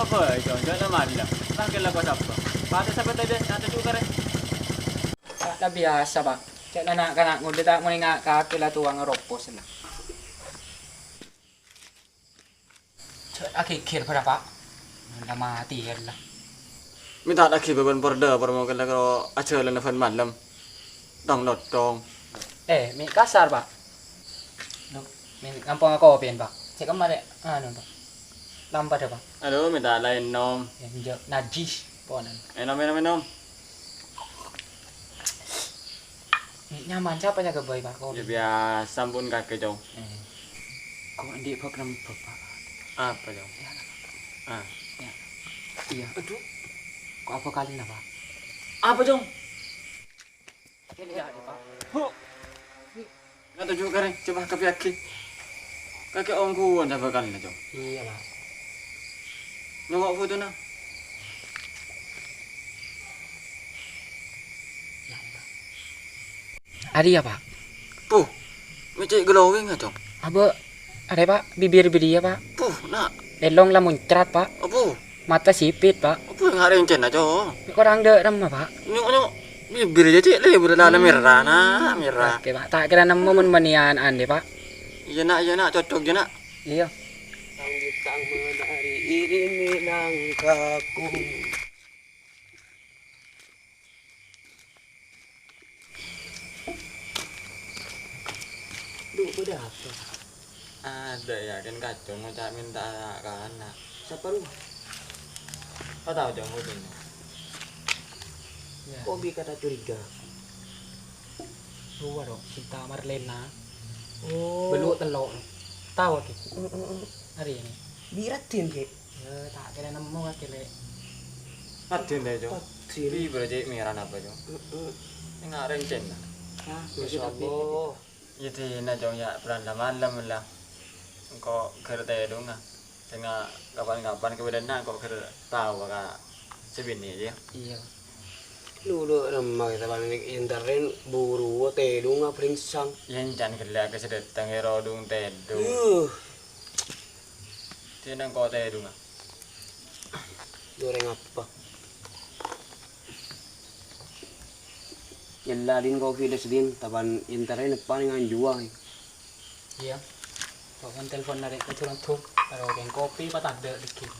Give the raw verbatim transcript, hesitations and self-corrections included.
Wah, jhâ' jhâ' la malem. Lah, kella kok sapa? Pate sapa tadi? Nyantai juga, Rè. Sa-, la biyasa, Pak. Cè' la na'-kana' ngodâ ta' monènga' kakè la towa ngaropo sella. Cè' aghigghir bârâ, Pak. La matè, yâ la. Mènta lagi bâbân pordhâ, parmo kella karo ajhâlâna bân malem. Tong-lottong. Eh, mè' kasar, Pak. Duh, mè' ngampong akopiyan, Pak. Cè' kemma rè, anu, Pak. Lampadhâ, Pak. Aduh, mènta laèn nom. Eh, enjâ', najis, ponan. Enom, enom, enom. Mè' nyaman, sapa nyagâ bhâi, Pak? Kopi. Ya, biyasa, ampon kakè, Cong. Eh. Kok andi' bâk rembek, Pak? Apa, Cong? Ya. Ah. Ya. Iya. Aduh. Kok apa kalina, Pak? Apa, Cong? Ini ya, Pak. Hu. Nggak tahu juga, Reng. Coba kopi lagi. Kakek ongghuwân sapa kalina, Cong. Iya, Pak. Nyoba fotona. Arèya, Pak. Puh, mè' cè' glowing, Cong. Abâ', arè, Pak, bibir bâriyâ, Pak. Puh, na'. Lèlong la moncrat, Pak. Apo? Mata sipit, Pak. Apo nga' rèncèna, Cong? Korang dâ' remma, Pak. Nyok, nyok. Bibir jâ cè' lebur la mèra, na', mèra. Oke, Pak. Ta' kèra nemmo mon bânnèyan andi', Pak. Iyâ, na', iyâ, na'. Cocok jâ, na'. Iyâ. Tang bintang menari iring-iring nangkaku. Duh, bâdâ apa? Ada, yakin kacong ngoca' mènta kana'. Sapa rowa? Kau tahu, Cong, kopinya? Ya. Kopi kata curiga. Rowa, Dok. Sinta Marlena. Oh. Bâllu' tello'. Tahu, Ki? Mm, mm, mm. Hari ini. Bi' Raden, Ki? Ya, ta' kèra nemmo kakè, Lè'. Raden, Lè', Cong. Raden. Bi' bârâ cè' mèra napa, Cong? Heeh. Enga' rèncèna. Ah, masya Allah. Iyâ, dina, Cong, ya, bârâmpa malem la. Engko' ghâr tèdunga. Sènga' kapan-kapan kabâdâ'ânna engko' ghâr tao ka sè binè', yâ. Iyâ. Lu, lu, remma kita paling intern buru tèdunga, bringsang. Yâ, èncana ghellâ' ka sè dâteng, è, rodung tèdung. Yuh. Dina engko' tèdunga. Goreng apa? Yella, Din, kopi, Des, Din, tapan internet paling anjuwa. Iyâ. Kok kan telepon narèk ke turun tuh, karo kèng kopi patadâ' dikit.